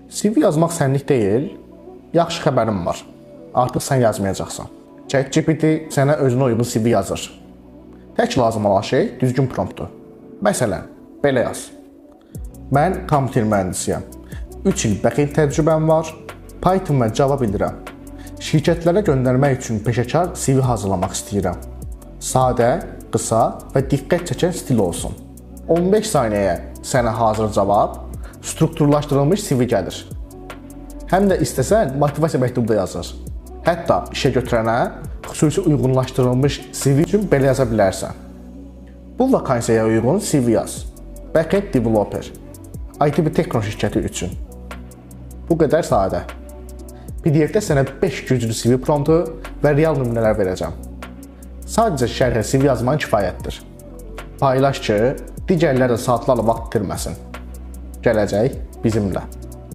CV yazmaq sənlik deyil, yaxşı xəbərim var. Artıq sən yazmayacaqsan. ChatGPT sənə özünə uyğun CV yazır. Tək lazım olan şey düzgün promptdur. Məsələn, belə yaz. Mən kompüter mühəndisiyəm. 3 il backend təcrübəm var. Python və Java bilirəm. Şirkətlərə göndərmək üçün peşəkar CV hazırlamaq istəyirəm. Sadə, qısa və diqqət çəkən stil olsun. 15 saniyəyə sənə hazır cavab, strukturlaşdırılmış CV gəlir. Həm də istəsən motivasiya məktubu da yazır. Hətta işə götürənə xüsusi uyğunlaşdırılmış CV üçün belə yaza bilərsən. Bu vakansiyaya uyğun CV yaz. Backend developer. ITB Tekno şirkəti üçün. Bu qədər sadə. PDF-də sənə 5 güclü CV promptu və real nümunələr verəcəm. Sadəcə şərhə CV yazman kifayətdir. Paylaş ki, digərləri də saatlarla vaxt itirməsin. Gələcək bizimlə.